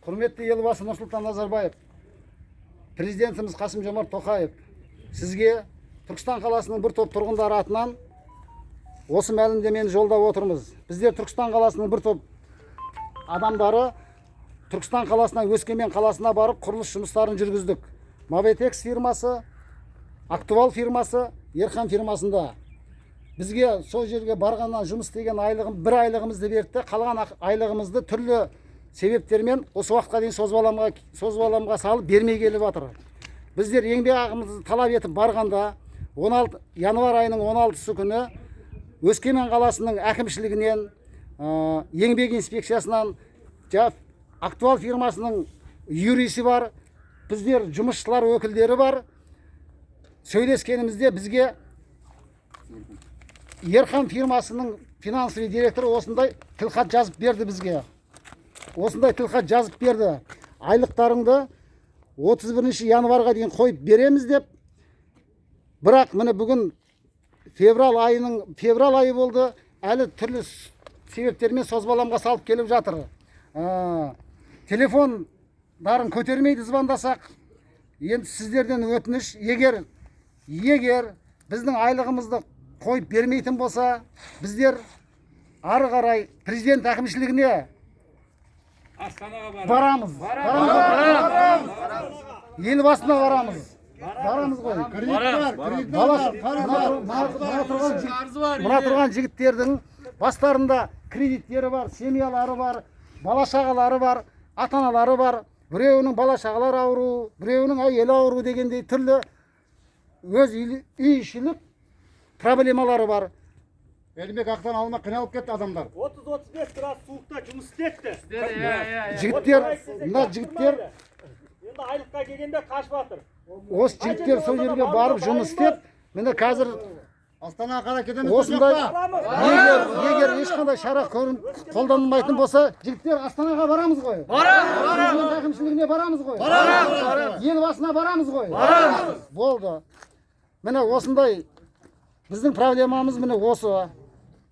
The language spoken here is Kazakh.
Құрметті Елбасы Нұрсұлтан Назарбаев, Президентіміз Қасым Жомарт Тоқаев, сізге Түркістан қаласының бір топ тұрғындары атынан осы мәлімдемені жолдап отырмыз. Біздер, Түркістан қаласының бір топ адамдары, Түркістан қаласынан Өскемен қаласына барып, құрылыс жұмыстарын жүргіздік. Мабетекс фирмасы, Актуал фирмасы, Ерхан фирмасында. Бізге сол жерге барғаннан жұмыс істеген айлығым, бір айлығымызды берді де, қалған айлығымызды түрлі себептермен осы уақытқа дейін созбаламға салып, бермей келіп жатыр. Біздер еңбек ақымызды талап етіп барғанда, 16 январь айының 16 күні Өскемен қаласының әкімшілігінен, еңбек инспекциясынан, Актуал фирмасының юристі бар, біздер жұмысшылар өкілдері бар, сөйлескенімізде бізге Ерхан фирмасының финансовый директоры осындай тілхат жазып берді. Бізге осындай тілхат жазып берді: айлықтарыңды 31 январьға дейін қойып береміз деп. Бірақ міне, бүгін февраль айы болды, әлі түрлі себептермен созбаламға салып келіп жатыр. Телефондарын көтермейді звондасақ. Енді сіздерден өтініш: егер біздің айлығымызды қойып бермейтін болса, біздер ары қарай президент әкімшілігіне Астанаға барамыз. Барамыз, Елбасына барамыз. Барамыз ғой. Бала, мына тұрған жігіттердің бастарында кредиттері бар, семьялары бар, бала шағалары бар, ата аналары бар. Біреуінің бала шағалары ауру, біреуінің әйелі ауру дегендей, түрлі өз үй ішілік проблемалары бар. Еңбек ақыдан алмай қиналып кетті адамдар. 30-35 градус суықта жұмыс істетті. Жігіттер, мына жігіттер Енді айлыққа келгенде қашып жатыр. Осы жігіттер сол жерге барып жұмыс істеп, міне, қазір Астанаға қарай кетеміз. осындай егер ешқандай шара қолданылмайтын болса, жігіттер, Астанаға барамыз ғой, барамыз. Президент әкімшілігіне барамыз ғой, барамыз. Елбасына барамыз ғой, барамыз. Болды, міне, осындай біздің проблемамыз, міне, осы.